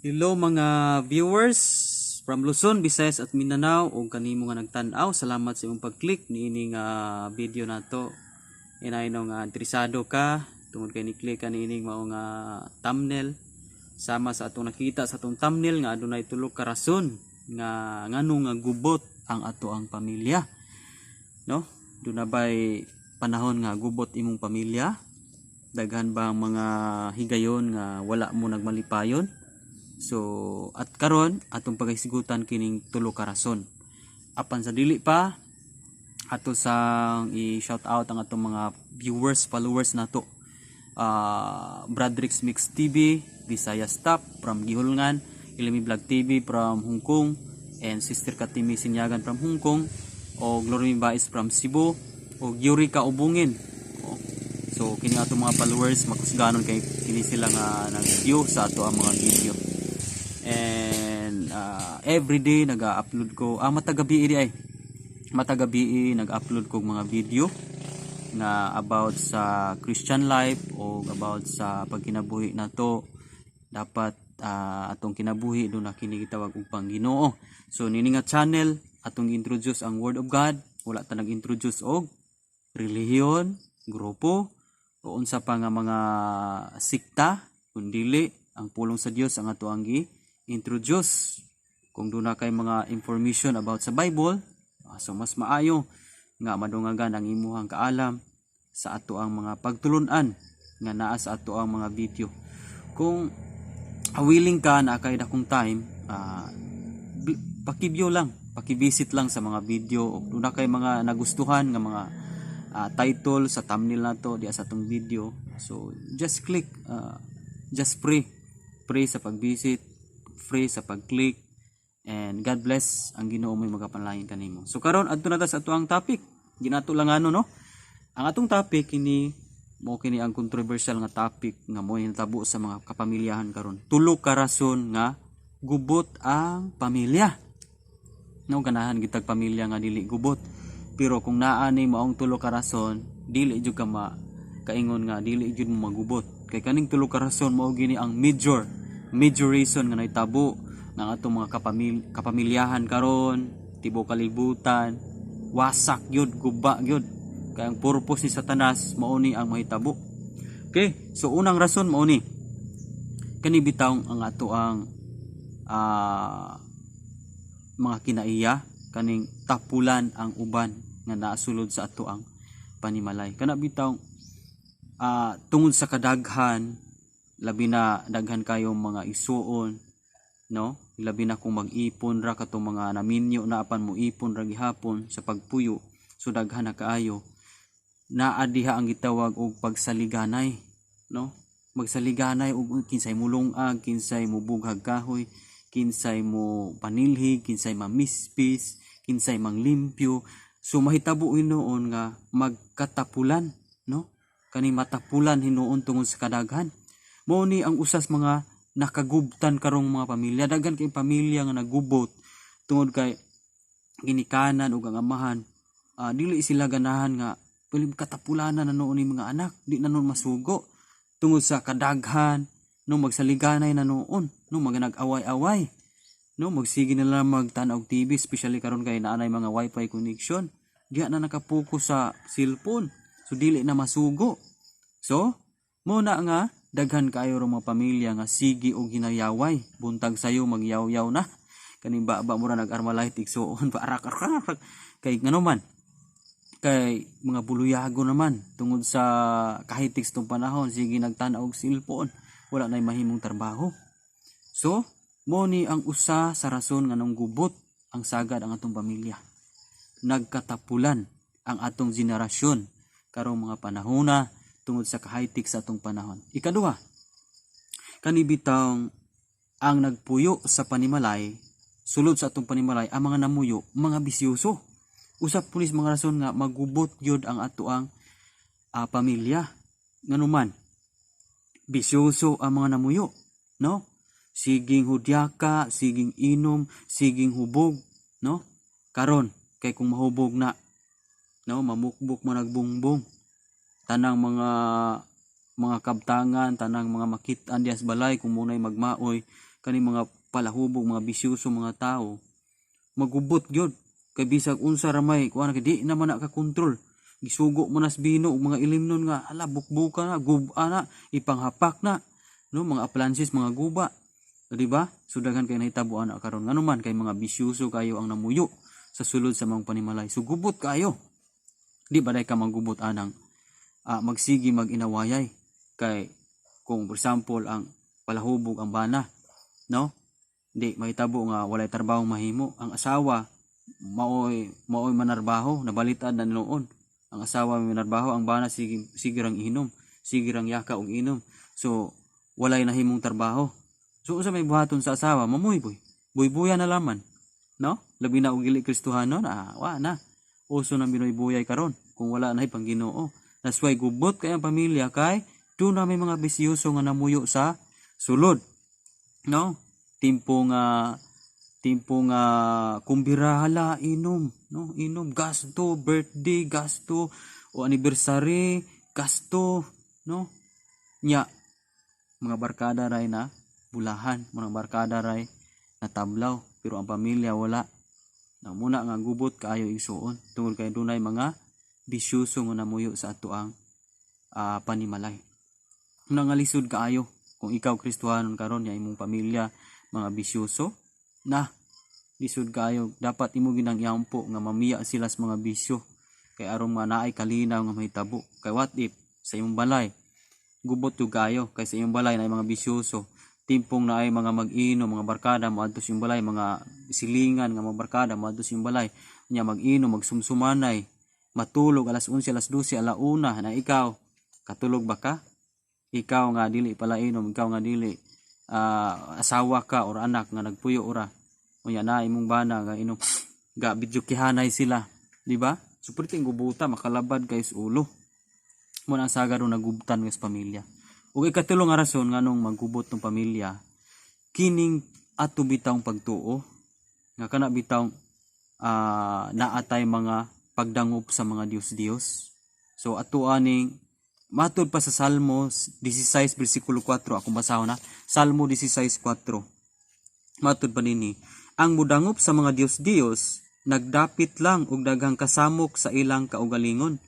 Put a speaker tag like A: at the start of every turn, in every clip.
A: Hello mga viewers from Luzon, Visayas at Mindanao ug kanimo nga nagtan-aw. Salamat sa imong pag-click niini nga video nato. Inayno nga interesado ka tungod kay ni-click ka niining mao nga thumbnail, sama sa atong nakita sa atong thumbnail nga adunay tulo ka rason nga ngano nga gubot ang ato ang pamilya. No? Duna bay panahon nga gubot imong pamilya? Daghan ba ang mga higayon nga wala mo nagmalipayon? So, at karon atong paghisgutan kining tulo ka rason. Apan sa dili pa, ato sang i-shout out ang atong mga viewers, followers nato. Bradrix Mix TV, Visayas Top from Gihulngan, Ilimi Vlog TV from Hong Kong, and Sister Katimi Sinyagan from Hong Kong, o Glory Bais from Cebu, o Eureka Ubungin. Oh. So kini atong mga followers, makusganon kay kini sila nga nag-view sa ato ang mga video. And every day nag-upload ko, matag gabi di ay. Matag gabi nag-upload ko mga video nga about sa Christian life o about sa pagkinabuhi nato. Dapat atong kinabuhi duna kini gitawag og pang-Ginoo. So nini nga channel, atong introduce ang Word of God. Wala ta nag-introduce og relihiyon, grupo o unsa pa nga mga sikta, kundili ang pulong sa Dios ang ato ang gi-introduce. Kung duna kay mga information about sa Bible, so mas maayo nga madungagan ang imuhang kaalam sa ato ang mga pagtulunan nga naa sa ato ang mga video. Kung willing ka na kay dakong time, paki-view lang, paki-visit lang sa mga video o duna kay mga nagustuhan nga mga title sa thumbnail nato diya sa atong video. So just click, just free. Free sa pag-visit, free sa pag-click, and God bless, ang Ginoo mo'y magapanlain kanimo. So karon, adto na ta sa atoang topic. Ginato lang ano, no. Ang atong topic kini mo kini ang controversial nga topic nga mo hitabo sa mga kapamilyahan karon. Tulo ka rason nga gubot ang pamilya. No, ganahan gitag pamilya nga dili gubot. Pero kung naa ni maong tulo ka rason, dili jud ka ma kaingon nga dili jud mo magubot. Kay kaning tulo ka rason mao gini ang major major reason nga nahitabo ng atong mga kapamilyahan karon, tibuok kalibutan, wasak gyud, guba gyud. Kay ang purpose ni Satanas, mao ni ang mahitabo. Okay, so unang rason mao ni kani bitawng ang ato ang mga kinaiya, kaning tapulan ang uban nga naasulod sa ato ang panimalay. Kana bitaw, tungod sa kadaghan, labi na daghan kayo mga isuon, no, labi na kung mag-ipon ra katong mga naminyo na apan mo ipon ra gihapon sa pagpuyo, so daghan na kaayo, naa diha ang gitawag og pagsaliganay, no, magsaliganay og kinsay mulungag, kinsay mubughag kahoy, kinsay mo panilhig, kinsay mamispis, kinsay manglimpyo. So mahitabo hinuon nga magkatapulan, no, kani matapulan hinuon tungod sa kadaghan. Mao ni ang usas mga nakagubtan karong mga pamilya. Daghan kay pamilya nga nagubot tungod kay ginikanan ug ang amahan, dili sila ganahan nga pwede katapulanan na noon ni mga anak, di na noon masugo tungod sa kadaghan, no, magsaliganay na noon, no, mga nag-away-away, no, magsige na lang magtan-aw og TV, especially karon kay naanay mga wifi connection, diha na nakapokus sa cellphone, so dili na masugo. So mo na nga daghan kaayo rong mga pamilya nga sige og hinayaway, buntag sayo magyawyaw na, kaning ba ba mura nag-armalite igsuon pa, arak arak arak. Kay ngano man, kay mga buluyago naman tungod sa kahitiks tong panahon, sige nagtan-aw og cellphone, wala nay mahimong trabaho. So mo ni ang usa sa rason nga nung gubot ang sagad ang atong pamilya, nagkatapulan ang atong henerasyon karong mga panahona tungod sa kahaytik sa atong panahon. Ikaduha, kani bitawng ang nagpuyo sa panimalay, sulod sa atong panimalay, ang mga namuyo, mga bisyoso. Usap punis mga rason nga magubot gyud ang ato ang pamilya. Nganuman, bisyoso ang mga namuyo, no? Siging hudyaka, siging inom, siging hubog, no? Karon, kay kung mahubog na, no, mamukbok mo nagbungbong. Tanang mga kabtangan, tanang mga makit-an diya sa balay, kung muna'y magmaoy, Kani mga palahubog, mga bisyoso mga tao, magubot gyud kay bisag unsa ra may kuan kay di naman na ka kontrol. Gisugo mo na sa bino ug mga ilimnon nga ala, bukbuka na, guba na, ipanghapak na, no, mga appliances, mga guba, di ba? So daghan kay nahitabo ana karon, ngano man kay mga bisyoso kayo ang namuyo sa sulod sa mga panimalay. So gubot kayo. Di ba day ka manggubot anang magsigi mag-inawayay? Kay kung for example ang palahubog ang bana, no, di mahitabo nga walay trabaho mahimo ang asawa, maoy manarbaho. Nabalitaan na noon, ang asawa may manarbaho, ang bana sige sige rang inom, sige rang yaka og inom. So walay nahimong trabaho. So unsa may buhaton sa asawa? Mamuy boy, buybuya na laman, no? Labi na og dili Kristohanon. Ah, wa na uso ng binoy-buyay karon kung wala na pang Ginoo. That's why gubot kay ang pamilya kay doon na may mga bisyoso nga namuyo sa sulod, no? Timpo nga kumbira, hala, inom, no, inom, gasto, birthday gasto, o anniversary gasto, no? Nya mga barkada ray na bulahan, mga barkada ray na tablaw, pero ang pamilya wala na. Muna nga gubot kaayo, igsuon, tungod kay dunay mga bisyoso nga namuyo sa ato ang panimalay. Muna nga lisod kaayo kung ikaw Kristohanon karon nya imong pamilya mga bisyoso na, lisod kaayo. Dapat imo ginang iampo nga mamiya sila sa mga bisyo kay aron nga naay kalinaw nga mahitabo. Kay what if sa imong balay gubot jud kaayo, kay sa imong balay naay mga bisyoso, timpong naay mga mag-inom, mga barkada moadto sa imong balay, mga silingan nga mga barkada moadto sa imong balay, nya mag-inom, magsumsumanay, matulog alas 11, alas 12, alauna na. Ikaw, katulog ba ka? Ikaw nga dili pala inom, ikaw nga dili asawa ka or anak nga nagpuyo ora, unya na imong bana nga inom, ga videokehanay sila, di ba? So perting gubuta, makalabad kay sa ulo mo na ang saga ro nagubtan nga sa pamilya. Ug ikatulo nga rason nganong maggubot ng pamilya, kining ato bitawng pagtuo nga kana bitawng naatay mga pagdangop sa mga Dios-Dios. So ato aning matud pa sa Salmo 16 bersikulo 4. Akong basahon na Salmo 16:4. Matud pa nini, ang mudangop sa mga Dios-Dios nagdapit lang og daghang kasamok sa ilang kaugalingon.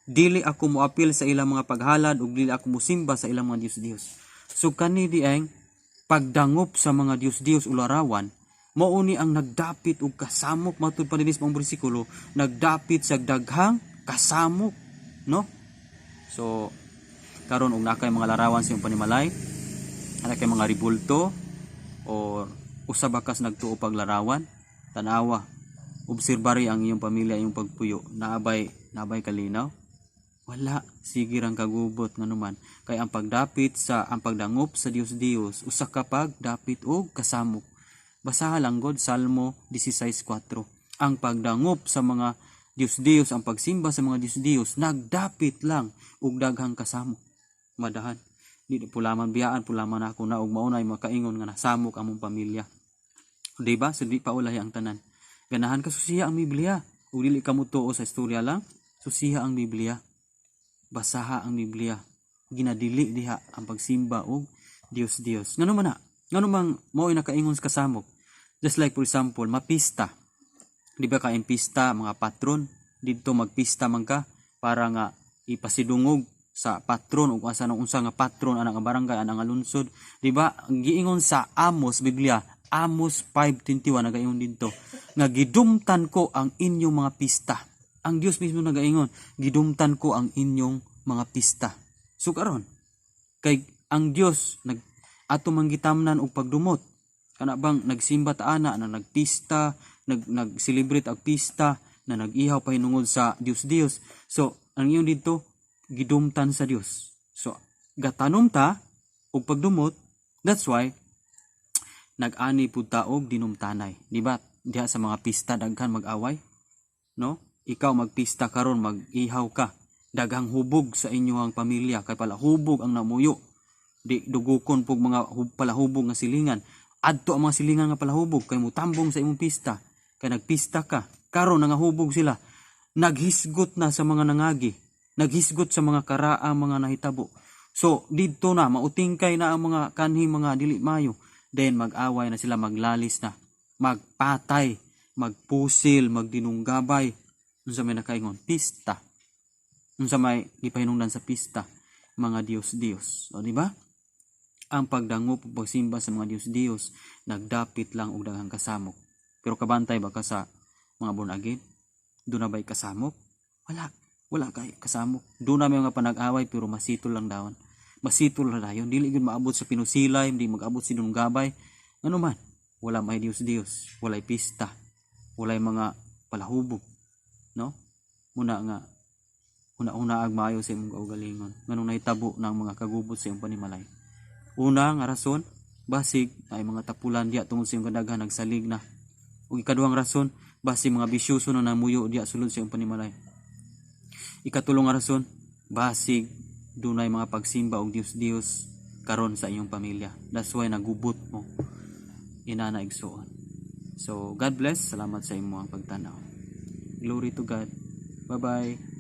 A: Dili ako moapil sa ilang mga paghalad ug dili ako mosimba sa ilang mga Dios-Dios. So kani di ang pagdangop sa mga Dios-Dios o larawan, mao ni ang nagdapit og kasamok. Matud pa dinhi sa mga bersikulo, nagdapit sa daghang kasamok, no? So karon og naa kay mga larawan sa imong panimalay, naa kay mga ribulto or usa ba kas nagtuo paglarawan, tanawa, obserbari ang iyong pamilya, iyong pagpuyo. Naabay kalinaw? Wala, sige rang kagubot. Nganuman kay ang pagdapit sa ang pagdangop sa Dios Dios usa ka pagdapit og kasamok. Basaha lang god Salmo 16:4. Ang pagdangop sa mga Dios Dios, ang pagsimba sa mga Dios Dios nagdapit lang og daghang kasamok. Madahan di na pulaman, biyaan pulaman ako na og maunay makaingon nga nasamok among pamilya, di ba? So di pa ulahi ang tanan. Ganahan ka, susiha ang Biblia. Ug dili ka motuo sa istorya lang, susiha ang Biblia, basaha ang Biblia. Ginadili diha ang pagsimba og Dios Dios. Ngano man na? Ngano mang mao'y nakaingon sa kasamok? Just like for example, mapista. Di ba kain pista mga patron didto, magpista man ka para nga ipasidungog sa patron ug asa nang unsa nga patron ana nga barangay, ana nga lungsod, di ba? Ang giingon sa Amos Biblia, Amos 5:21, nagaingon didto nga gidumtan ko ang inyong mga pista. Ang Dios mismo nagaingon, "Gidumtan ko ang inyong mga pista." So karon kay ang Dios nag ato man gitamnan og pagdumot, kana bang nagsimba ta ana na nagpista, nag-celebrate og pista na nag-ihaw pahinungod sa Dios Dios. So ang iyon didto gidumtan sa Dios. So gatanom ta og pagdumot. That's why nag-ani pud ta og dinumtanay, di ba? Diha sa mga pista daghan mag-away, no? Ikaw magpista karon, mag-ihaw ka, daghang hubog sa inyong pamilya kay palahubog ang namuyo. Di dugukon pug mga palahubog nga silingan. Adto ang mga silingan nga palahubog kay mutambong sa imong pista, kay nagpista ka karon, nangahubog sila, naghisgot na sa mga nangagi, naghisgot sa mga karaa mga nahitabo. So didto na mautingkay na ang mga kanhi mga dili mayo. Then mag-away na sila, maglalis na, magpatay, magpusil, magdinunggabay. Unsa may nakaingon? Pista. Unsa may gipahinungdan sa pista? Mga Diyos-Diyos. O, di ba? Ang pagdangop ug pagsimba sa mga Diyos-Diyos nagdapit lang og daghang kasamok. Pero kabantay ba ka sa mga born again? Duna ba'y kasamok? Wala. Wala kay kasamok. Duna may mga panag-away, pero masitol lang dawon. Masitol ra dayon. Dili gyud maabot sa pinusilay, hindi mag-abot sa dinunggabay. Ano man? Wala may Diyos-Diyos, walay pista, walay mga palahubog, no? Muna nga una-una ag maayo sa imong kaugalingon. Nganong nahitabo ng mga kagubot sa imong panimalay? Una nga rason, basig ay mga tapulan diya tungod sa imong kadaghan nagsalig na. Ug ikaduhang rason, basig mga bisyoso na namuyo diya sulod sa imong panimalay. Ikatulong nga rason, basig dunay mga pagsimba og Dios-Dios karon sa inyong pamilya. That's why nagubot mo inana, igsuon. So God bless, salamat sa imong pagtanaw. Glory to God. Bye-bye.